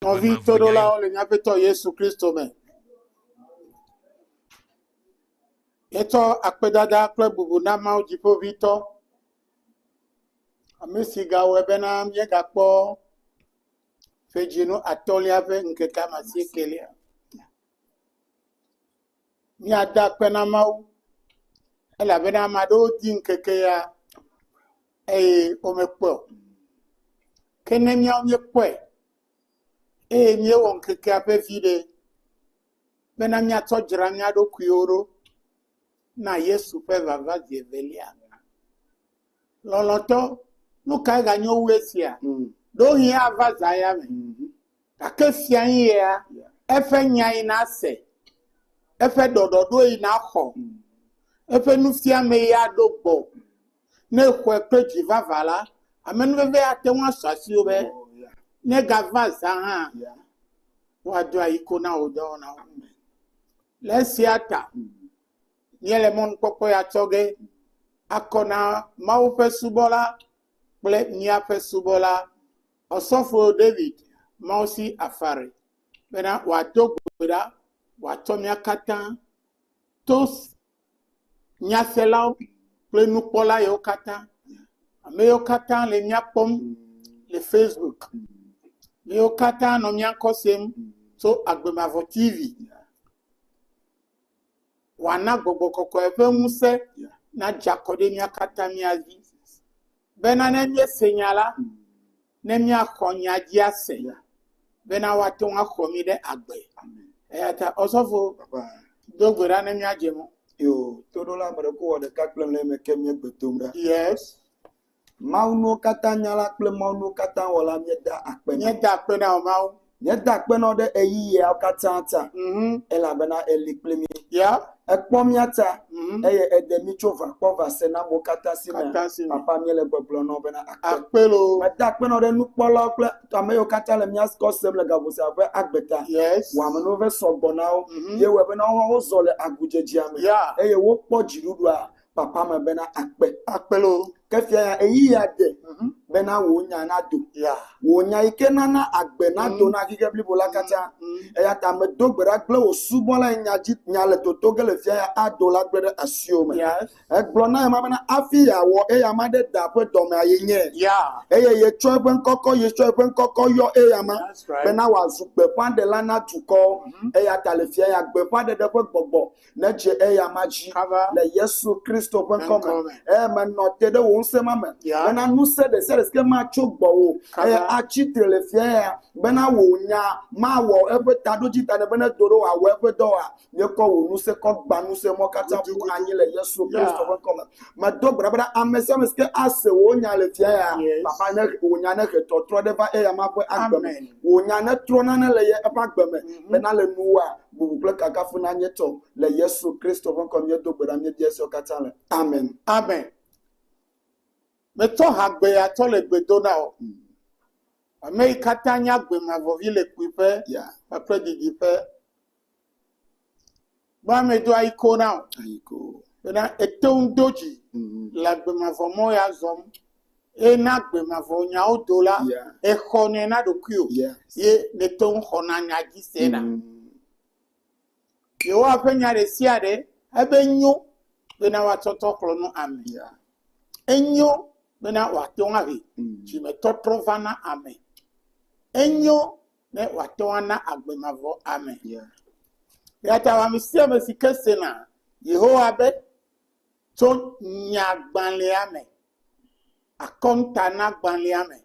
Nɔvi toɖolawo le míaƒe tɔ Yesu Kristo me. Míetsɔ akpedada kple bubu na Mawu Dziƒoʋĩtɔ, ame si gawɔe bena míegakpɔ ƒedzinu atɔ̃lia ƒe ŋkeke ame asiekelia. Míada akpe na Mawu elabena ame aɖewo di ŋkeke ya eye womekpɔe o. Ke ne míawo míekpɔe eye míewɔ ŋkekea ƒe viɖe bena míatsɔ dzra mía ɖokuiwo ɖo na Yesu ƒe vava zi evelia. Lɔlɔ̃tɔ, nu kae ganyo wu esia? Ɖewohĩ ava zã ya me. Gake fia yia, eƒe nya yi nase, eƒe ɖɔɖɔɖo yi naxɔ, eƒe nufiame yi aɖo gbɔ. Ne exɔe kple dzi vavã la, amenuveve ate ŋu asu asiwò be ne egava zã hã, woado ayiko na wò dɔwɔnawo. Le esia ta, míele mɔnukpɔkpɔ ya tsɔ ge akɔ na Mawu ƒe subɔla kple míaƒe subɔla Ɔsɔfo David Mausi Afari bena wòado gbe ɖa wòatsɔ mía katã to nyaselawo kple nukpɔla yiwo katã, ame yiwo katã le mía kpɔm le Facebook, ame yiwo katã nɔ mía ŋkɔ sem tso Agbemavɔ TV. Wòana gbɔgbɔ kɔkɔe ƒe ŋusẽ nadze akɔ ɖe mía katã mía dzi bena ne míese nya la, ne míaxɔ nya dzi ase bena woate ŋu axɔ mí ɖe agbe. Eya ta ɔsɔfo do gbe ɖa ne míadze mɔ. Yo, toɖola ame ɖe ko wɔ ɖeka kple le eme ke míegbe dom ɖa. Yes. Mawu nuwo katã nyala kple Mawu nuwo katã wɔla míeda akpe na. Míeda akpe na wò Mawu. Míeda akpe na wò ɖe ɣeyiɣiawo katã ta. Elabena èli kpli mí. Yeah. Èkpɔ mía ta Mhm. eye èɖe mí tso vakpɔ vasenamewo katã si me. Katã si me. Papa míele gbɔgblɔ na wò bena akpe. Akpe loo. Meda akpe na wò ɖe nukpɔlawo kple ame yiwo katã le mía kɔ sem le gaƒoƒo sia ƒe agbe ta. Yes. Wò amenuveve sɔgbɔ na wo. Mhm. Ye wɔe bena woawo hã wozɔ le agudzedzea me. Yeah. Eye wokpɔ dziɖuɖua papa me bena akpe. Akpe loo. Ke fia ya ɣeyiɣia de Mhm. bena wò nya nado. Yeah. Wò nya yi ke nana agbe nado Mhm. na xexe blibo la katã. Mhm. Eya ta medo gbe ɖa gblẽ wò subɔla yi nya dzi nya le toto ge le fia ya ado la gblẽ ɖe asiwò me. Yes. Egblɔ na ema bena hafi yeawɔ eya ma ɖe da ƒe dɔmea ye nye. Yeah. Eye yetsɔ eƒe ŋkɔkɔ yetsɔ eƒe ŋkɔkɔ yɔ eya ma That's right. bena wòazu gbeƒãɖela na dukɔwo. Mhm. Eya ta le fia ya gbeƒãɖeɖe ƒe gbɔgbɔ nedze eya ma dzi Kaba. le Yesu Kristo ƒe ŋkɔ Ŋkɔ me. me. Eye menɔ te ɖe wò ŋusẽ ma me Yeah. bena ŋusẽ ɖe sia ɖe si ke matso gbɔwò Kaba. eye atsi tre le fia ya bena wò nya mawɔ eƒe taɖodzi ta ne bene do ɖo wòawɔ eƒe dɔ oa. Míekɔ wò ŋusẽ kɔ gba ŋusẽ mɔ katã ƒu Gudugudu. anyi le Yesu Kristo Yeah. ƒe ŋkɔ me. Medo gbe ɖa bena ame sia ame si ke ase wò nya le fia ya, Yes. papa ne wò nya nehe tɔtrɔ ɖe va eya ma ƒe agbe me. Amen. Wò nya netrɔ nane le ye eƒe agbe me Mhm. bena le nuwòa bubu kple kakafu na nye tɔ le Yesu Kristo ƒe ŋkɔ míedo gbe ɖa míebia esiawo katã le. Amen. Amen. Metsɔ hagbe ya tsɔ le gbe do na wò. Ame yi katã nye agbe mavɔvi le kpuiƒe Yeah. kpakple didiƒe. Be ame do ayiko na wò. Ayiko. Bena ete ŋu do dzi Mhm. le agbe mavɔ mɔ ya zɔm. Eye na agbe mavɔ nyawo do la, Yeah. exɔnɛ na ɖokuiwò. Yes. Ye nète ŋu xɔna nya dzi sena. Mm. Yehowa ƒe nya ɖe sia ɖe ebe nyo bena woatsɔtsɔ xlɔ̃ nu ame. Yeah. Enyo bena wòate ŋu ahe Mm. dzimetɔtrɔ va na ame. Enyo ne wòate ŋu ana agbe mavɔ ame. Yeah. Eya ta ame sia ame si ke sena Yehowa be tso nyagbalẽa me, akɔntanagbalẽa me,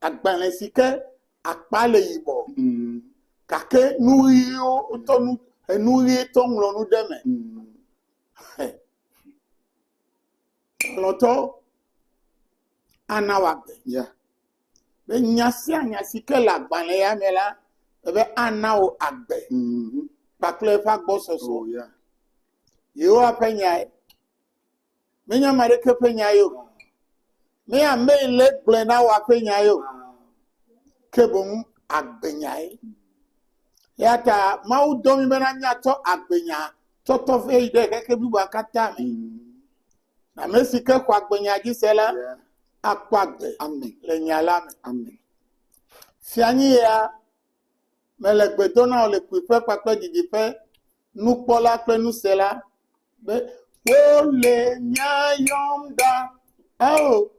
agbalẽ si ke akpa le yibɔ Mm. gake nu ɣiwo wotɔ nu enu ɣi tɔ ŋlɔ nu ɖe me. Mm. Lɔlɔ̃tɔ ana wòagbe. Yeah. Be nya sia nya si ke le agbalẽ ya me la, ebe ana wò agbe Mm. kpakple eƒe agbɔsɔsɔ. Oh, yeah. Yehowa ƒe nyae. Menye ame aɖeke ƒe nya ye o. Menye ame yi le gblɔe na wòa ƒe nya ye o. Ke boŋ agbenyae. Eya ta Mawu dɔ mí bena míatsɔ agbenya tsɔtsɔ vɛ yi ɖe xexe bliboa katã me. Mm. Ame si ke xɔ agbenya dzi se la, Yeah. akpɔ agbe Amen. le nya la me. Amen. Fianyi ya, Mele gbe dom na wò le kpuiƒe kpakple didiƒe, nukpɔla kple nusela be wole mía yɔm ɖa. Ao,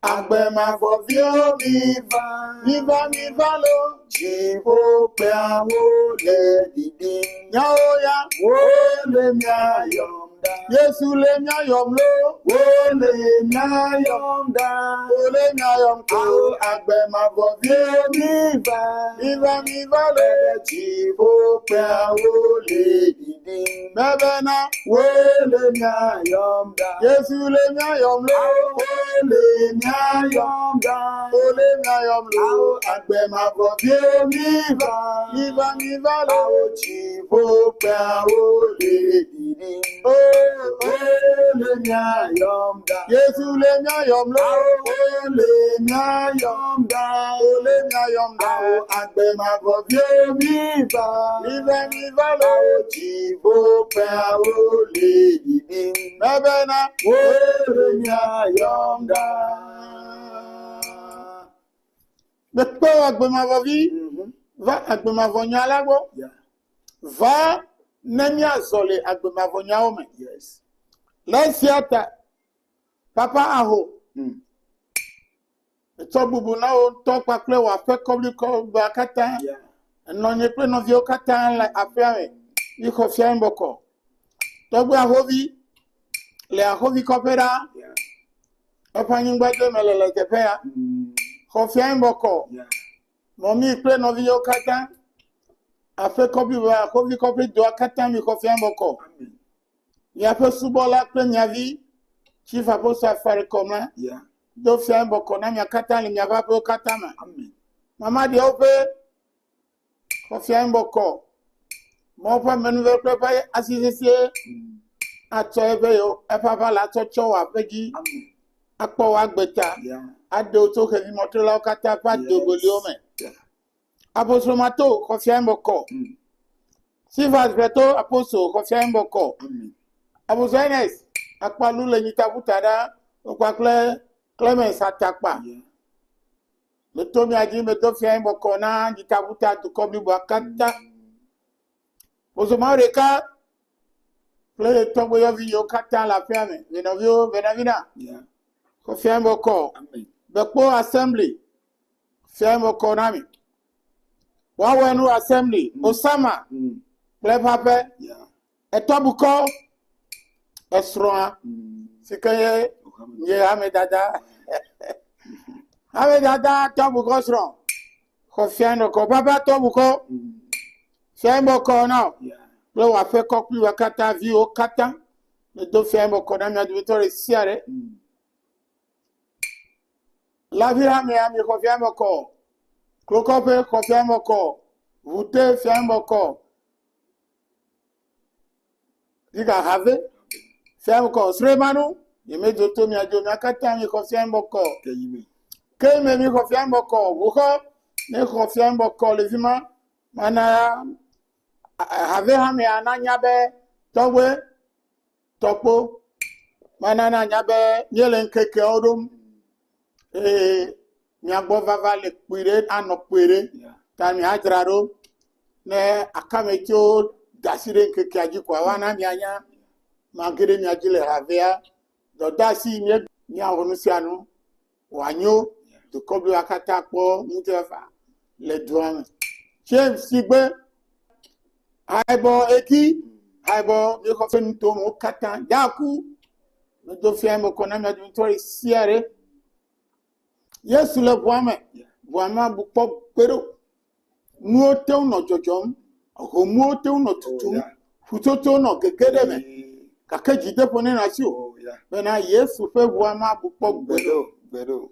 agbe mavɔ viwo miva, miva, miva lo. Dziƒo kpeawo le ɖiɖim. Nyawo ya, Wole mía yɔm ɖa. Yesu le mía yɔm lo. Wole mía yɔm ɖa. Wole mía yɔm ko. Ao, Agbe mavɔ viwo Miva, miva, miva lo. Dziƒo kpeawo le ɖiɖim. Mebena, Wole mía yɔm ɖa. Yesu le mía yɔm lo. Wole mía yɔm ɖa. Wole mía yɔm lo. Ao, Agbe mavɔ viwo Miva, miva, miva lo. Ao, dziƒo kpeawo le ɖiɖim. Oh, oh. Wole mía yɔm ɖa. Yesu le mía yɔm lo. Wole mía yɔm ɖa. Wole mía yɔm ɖa. Ao, Agbe mavɔ viwo Miva, miva, miva lo. Ao, dziƒo kpeawo le ɖiɖim. Mebena, Wole mía yɔm ɖa. Mekpe wò agbe mavɔ vi va agbe mavɔ nya la gbɔ. Yeah. Va ne míazɔ le agbe mavɔ nyawo me. Yes. Le esia ta, Papa Aho, etsɔ bubu na wò ŋutɔ kpakple wò aƒekɔ bliboa katã. Yeah. Nɔnye kple nɔviwo katã le aƒea me. Mixɔ fia bɔkɔ. Tɔgbe Ahovi le Ahovi kɔƒe ɖa. Yeah. Eƒe anyigba dze me le le teƒe ya. Xɔ fia bɔkɔ. Yeah. Mɔmi kple nɔviwo katã. Aƒekɔ bliboa, Ahovi kɔƒe dua katã mixɔ fia bɔkɔ. Amen. Miaƒe subɔla kple mia vi Chief Apostle Afari Kɔmla Yeah. do fia bɔkɔ na mia katã le miaƒe aƒewo katã me. Amen. Mama ɖewo ƒe xɔ fia bɔkɔ. Mawu ƒe amenuveve kple eƒe asi sesĩe atsɔ eƒe yewo eƒe aʋala atsɔ tsɔ wò aƒe dzi Amen. akpɔ wò agbe ta Yeah. aɖe wo tso xevimɔtrelawo katã ƒe adogoliwo me. Yeah. Apostol Mato xɔ fia bɔkɔ. Sivas Beto Apostol xɔ fia bɔkɔ. Amen. Apostol Ernest Akpalu le nyitaƒuta ɖa kpakple Clemens Atakpa. Yeah. Meto mia dzi medo fia bɔkɔ na nyitaƒuta dukɔ bliboa katã. Bosomawo ɖeka kple tɔgbuiyɔvi yiwo katã le aƒea me. Venɔviwo, venɔvina, Yeah. xɔ fia bɔkɔ. Amen. Bekpo assembly fia bɔkɔ na mi. Woawɔ nu assembly Osama kple eƒe aƒe Yeah. etɔbukɔ esrɔ̃a si ke ye nye ame dada. Ame dada tɔbukɔ srɔ̃ xɔ fia bɔkɔ. Papa tɔbukɔ fia bɔkɔ na wo. Yeah. Kple wò aƒekɔ kple wò katã viwo katã medo fia bɔkɔ na mia dometɔ ɖe sia ɖe. Lavi hamea mi xɔ fia bɔkɔ. Klokɔƒe xɔ fia bɔkɔ. Ʋute fia bɔkɔ. Diga have fia bɔkɔ. Sremanu nyemedzo to mia dzo mia katã mi xɔ fia bɔkɔ. Keyime. Ke me mi xɔ fia bɔkɔ. Ʋuxɔ ne xɔ fia bɔkɔ le fi ma mana have hamea nanya be tɔgbe tɔkpo mana nanya be míele ŋkekeawo ɖom eye miagbɔ vava le kpui ɖe anɔ kpui ɖe Yeah. ta miadzra ɖo ne akametsiwo da asi ɖe ŋkekea dzi koa woana mianya mage ɖe mia dzi le havea dɔdeasi mie miawɔ nu sia nu wòanyo dukɔ bliboa katã kpɔ ŋutifafa le dua me. James Sigbe Haibɔ Eki Haibɔ miexɔ ƒe nutomewo katã Daku medo fia me kɔ na mia dometɔ ɖe sia ɖe. Yesu le ʋua me ʋua me abu kpɔ kpe ɖo. Nuwo te ŋu nɔ dzɔdzɔm, homuwo te ŋu nɔ tutum, yeah. ƒutsotsowo nɔ gege ɖe me gake dzideƒo nenɔ asiwò Oh, yeah. bena Yesu ƒe ʋua me abu kpɔ gbe ɖo. Gbeɖo. Gbeɖo.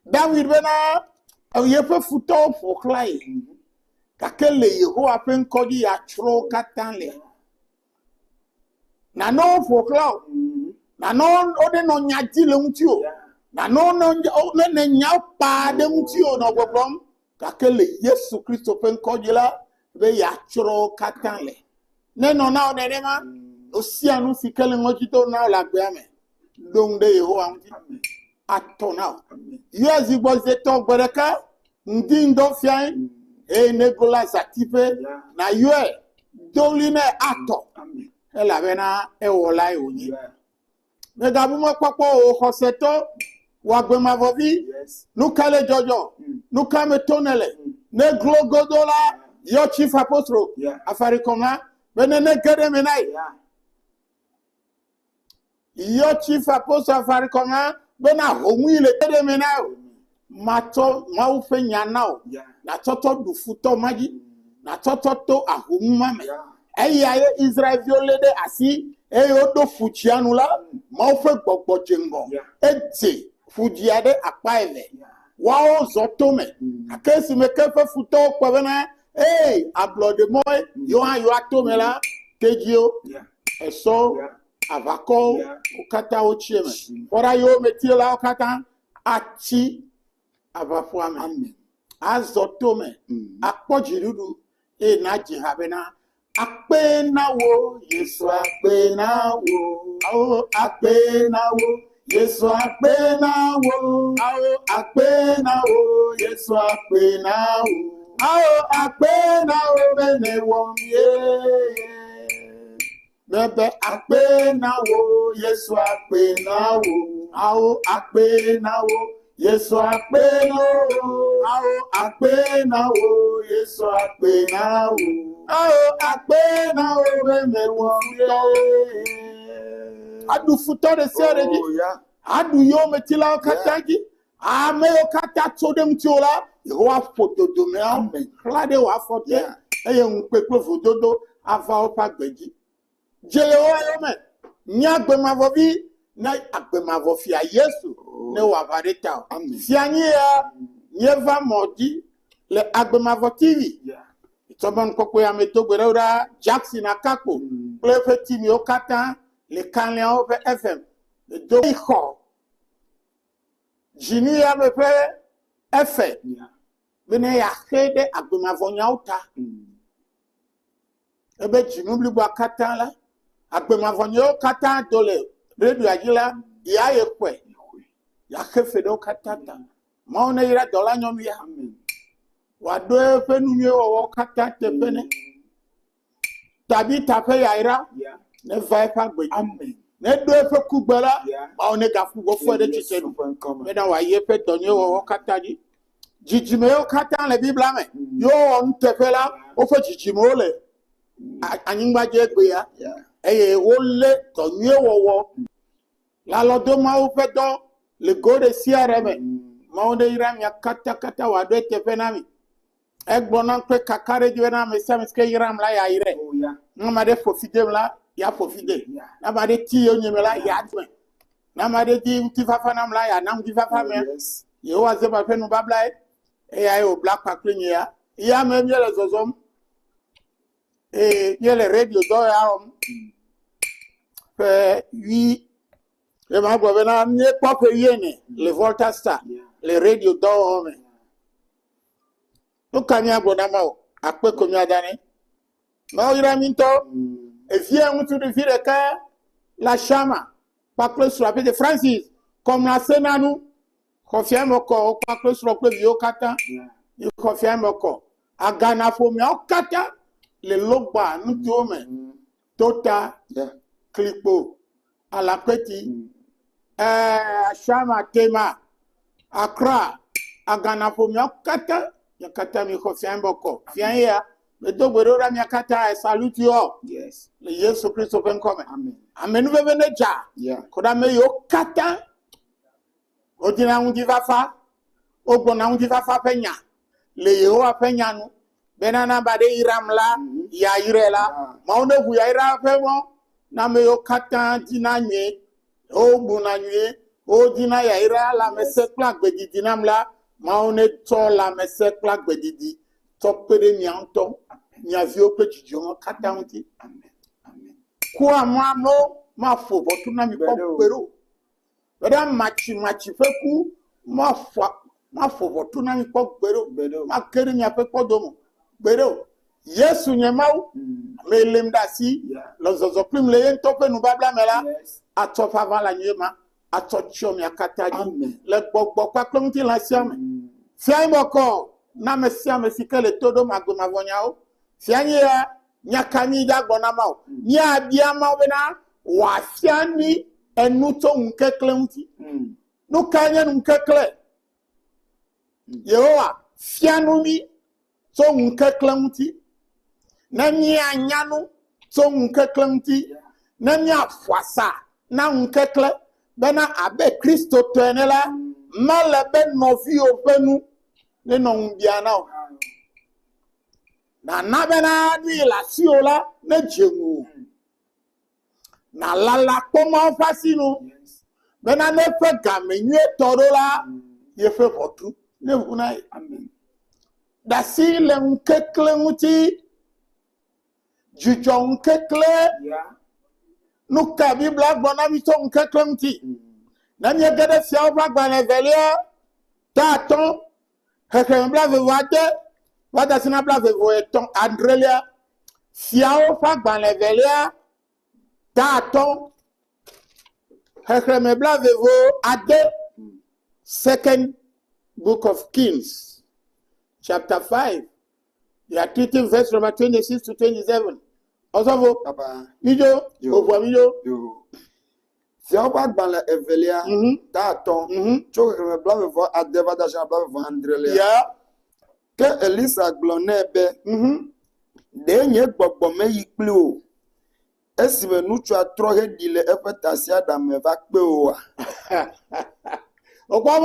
Dawid bena yeƒe futɔwo ƒo xlã ye gake le Yehowa ƒe ŋkɔ dzi yeatsrɔ̃ wo katã le. Nanewo ƒo xlã wò, nanewo wonenɔ nya di le ŋutiwò, nanewo ne ne nyawo kpaa ɖe ŋutiwò nɔ gbɔgblɔm gake le Yesu Kristo ƒe ŋkɔ dzi la be yeatsrɔ̃ wo katã le. Nenɔ na wò nenema, nu sia nu si ke le ŋɔdzi dom na wò le agbea me, ɖo ŋu ɖe Yehowa ŋuti atɔ na wò. Yɔ zi gbɔ zi etɔ̃ gbe ɖeka, ŋdi ŋdɔ fiae. Eye negola zatiƒe Yeah. nayɔe do ɣli nɛ atɔ Amen. elabena ewɔlae wònye. Yeah. Mègabu mɔkpɔkpɔ o xɔsetɔ, wò agbemavɔvi, Yes. nu ka le dzɔdzɔ, nu ka me to nèle. Ne glo godo la, yɔ Chief Apostle Yeah. Afaricom la be ne ne ge ɖe eme na ye. Yeah. Yɔ Chief Apostle Afaricom la bena hoŋui le ge ɖe eme na wò. Matsɔ Mawu ƒe nya na wò. Yeah. Natsɔtsɔ ɖu futɔ ma dzi. Natsɔtsɔ to ahomu ma me. Yeah. Eya ye Israelviwo lé ɖe asi eye woɖo ƒudzia nu la, Mawu ƒe gbɔgbɔ dze ŋgɔ. Yeah. Edze ƒudzia ɖe akpa eve. Yeah. Woawo zɔ to me. Gake esime ke eƒe futɔwo kpɔ bena ee ablɔɖemɔe yewo hã yewoato me la, tedziwo, Yeah. esɔwo, Yeah. aʋakɔwo, Yeah. wo katã wotsi eme. Tsi. Kpɔ ɖa yewometilawo katã atsi aʋaƒua me. Amen. Azɔ to me. Mm. Akpɔ dziɖuɖu eye nadzi ha bena akpe na wo Yesu akpe na wo awo akpe na wo Yesu akpe na wo awo akpe na wo Yesu akpe na wo awo akpe na wo bene wɔm ye bebe akpe na wo Yesu akpe na wo awo akpe na wo Yesu akpe na wo awo akpe na wo Yesu akpe na wo awo akpe na wo bene wɔm ye aɖu futɔ ɖe sia ɖe dzi Oh, yeah. aɖu yewometilawo katã dzi ame yiwo katã tso ɖe ŋutiwò la Yehowa ƒo dodomeawo Amen. xlã ɖe wò afɔ te Yeah. eye ŋukpe kple vododo ava woƒe agbe dzi. Dze Yehowa yome nye agbemavɔvi ne agbemavɔ fia Yesu Oh. ne wò aʋa ɖe ta o. Amen. Fia nyi ya míeva mɔ dzi le agbemavɔ TV. Yeah. Tsɔmɔnukpɔkpɔ ya me do gbe ɖe wo ɖa Jackson Akakpo Mm. kple eƒe timiwo katã le kalẽawo ƒe FM do xɔ dzinu ya me ƒe efe Yeah. bene yeaxe ɖe agbemavɔnyawo ta. Mm. Ebe dzinu bliboa katã la, agbemavɔnyawo katã do le radioa dzi la, ya ye xɔe, yeaxe fe ɖe wo katã ta. Mawu ne yra dɔla nyɔnu ya, Amen. wòaɖo eƒe nu nyuie wɔwɔwo katã teƒe nɛ. Tabita ƒe yayra Yeah. neva eƒe agbe dzi. Amen. Ne ɖo eƒe kugbe la, Yeah. Mawu negaƒu gbɔ fɔe ɖe tsitre Yesu nu ƒe ŋkɔ me. bena wòayi eƒe dɔ nyuie wɔwɔ katã dzi. Dzidzimewo katã le Biblia me. Mm. Yewo wɔ nuteƒe la, woƒe dzidzimewo le anyigba dzi egbea Yeah. eye wolé dɔ nyuie wɔwɔ le alɔdo Mawu ƒe dɔ le go ɖe sia ɖe me. Mm. Mawu ɖe yra mia katã wòaɖo eteƒe na mi. Egblɔ nam kple kakaɖedzi bena ame sia ame si ke yram la yeayrae. Oh, yeah. Ne ame aɖe ƒo fi dem la, yeaƒo fi de. Yeah. Ne ame aɖe ti yonyeme la, yeadome. Ne ame aɖe di ŋutifafa nam la, yeana ŋutifafa mea. Yes. Yehowa Zeba ƒe nubablae eyae wòbla kpakple nye ya. Ya me míele zɔzɔm eye míele radio dɔ ya wɔm ƒe ʋi ye ma gblɔ bena míekpɔ ƒe wuiene le Volta Star Yeah. le radio dɔ wɔwɔ me. Nu ka míagblɔ na Mawu? Akpe ko míada nɛ. Mawu yra mí ŋutɔ. Mm. Evia ŋutsu ɖevi ɖeka le Ashama kpakple srɔ̃a ƒe Francis kɔmla senanu xɔ fia me kɔ wo kpakple srɔ̃ kple viwo katã. Yeah. Yi xɔ fia me kɔ. Agana ƒomeawo katã le Logba nutowo me. Mm. Tota, Yeah. Klikpo, Alakpeti, Mm. Ashama, Tema, Accra, Agana ƒomeawo katã. Mia katã mi xɔ fia me kɔ. Fia ya, medo gbe ɖo ɖa mia katã, I salute you all Yes. le Yesu Kristo ƒe ŋkɔ me. Amen. Amenuveve ne dza. Yeah. Kɔ ɖe ame yiwo katã wodina ŋutifafa, wogblɔna ŋutifafa ƒe nya le Yehowa ƒe nya nu bena ne ame aɖe yram la, yayrae la, Yeah. Mawu ne ʋu yayra ƒe mɔ na ame yiwo katã dina nyuie, wobuna nyuie, wodina yayra lãmesẽ kple agbedidi nam la, Mawu ne tsɔ lãmesẽ kple agbedidi tsɔ kpe ɖe mia ŋutɔ, mia viwo kple dzidzimewo katã ŋuti. Amen. Amen. Ku amewo maƒo ʋɔtru na mi kpɔ Gbeɖe o. gbeɖe o. Bena matsimatsi ƒe ku maƒo maƒo ʋɔtru na mi kpɔ gbeɖe o. Gbeɖe o. Make ɖe miaƒe kpɔdome gbeɖe o. Yesu nye Mawu, Mm. ame lém ɖe asi Yeah. le zɔzɔ kplim le ye ŋutɔ ƒe nubabla me la, Yes. atsɔ ƒe le anyi ma, atsɔ tsyɔ mia katã dzi Amen. le gbɔgbɔ kpakple ŋutilã sia me. Mm. Fia yi bɔkɔ Na ame sia ame si ke le to ɖom agbemavɔnyawo. Fia nyi ya, nya ka mi ɖa gbɔ na Mawu? Míabia Mawu bena wòafia mí enu tso ŋukeklẽ ŋuti. Nu kae nye ŋukeklẽ? Yehowa fia nu mí tso ŋukeklẽ ŋuti. Ne míanya nu tso ŋukeklẽ ŋuti, ne míaƒo asa na ŋukeklẽ bena abe Kristotɔ ene la, mele be nɔviwò ƒe nu nenɔ ŋu biam na wò. Nàna bena nu yi le asiwò la nedze ŋuwò. Nàlala kpɔ Mawu ƒe asinu bena ne eƒe game nyuietɔ ɖo la, yeƒe ʋɔtru neʋu na ye. Ɖasi le ŋukeklẽ ŋuti, dzudzɔ ŋukeklẽ. Nu ka Biblia gblɔ na mí tso ŋukeklẽ ŋuti? Ne míege ɖe Fiawo ƒe agbalẽ evelia, ta atɔ̃, xexlẽme blaeve vɔ ade va de asi na blaeve vɔ etɔ̃ adrelia. Fiawo ƒe agbalẽ evelia, ta atɔ̃, xexlẽme blaeve vɔ ade. Second Book of Kings, chapter 5, we are treating verse number 26 to 27. Ɔsɔfo, Papa. midzo, Yo. òʋua midzo. Yo. Fiawo ƒe agbalẽ evelia, ta atɔ̃, tso xexlẽme blaeve vɔ ade va de asi na blaeve vɔ adrelia. Ya. Ke Elisa gblɔ nɛ be, Ɖe nye gbɔgbɔ meyi kpli wò esime ŋutsua trɔ heɖi le eƒe tasiaɖam me va kpe wòa? Wòkpɔ be.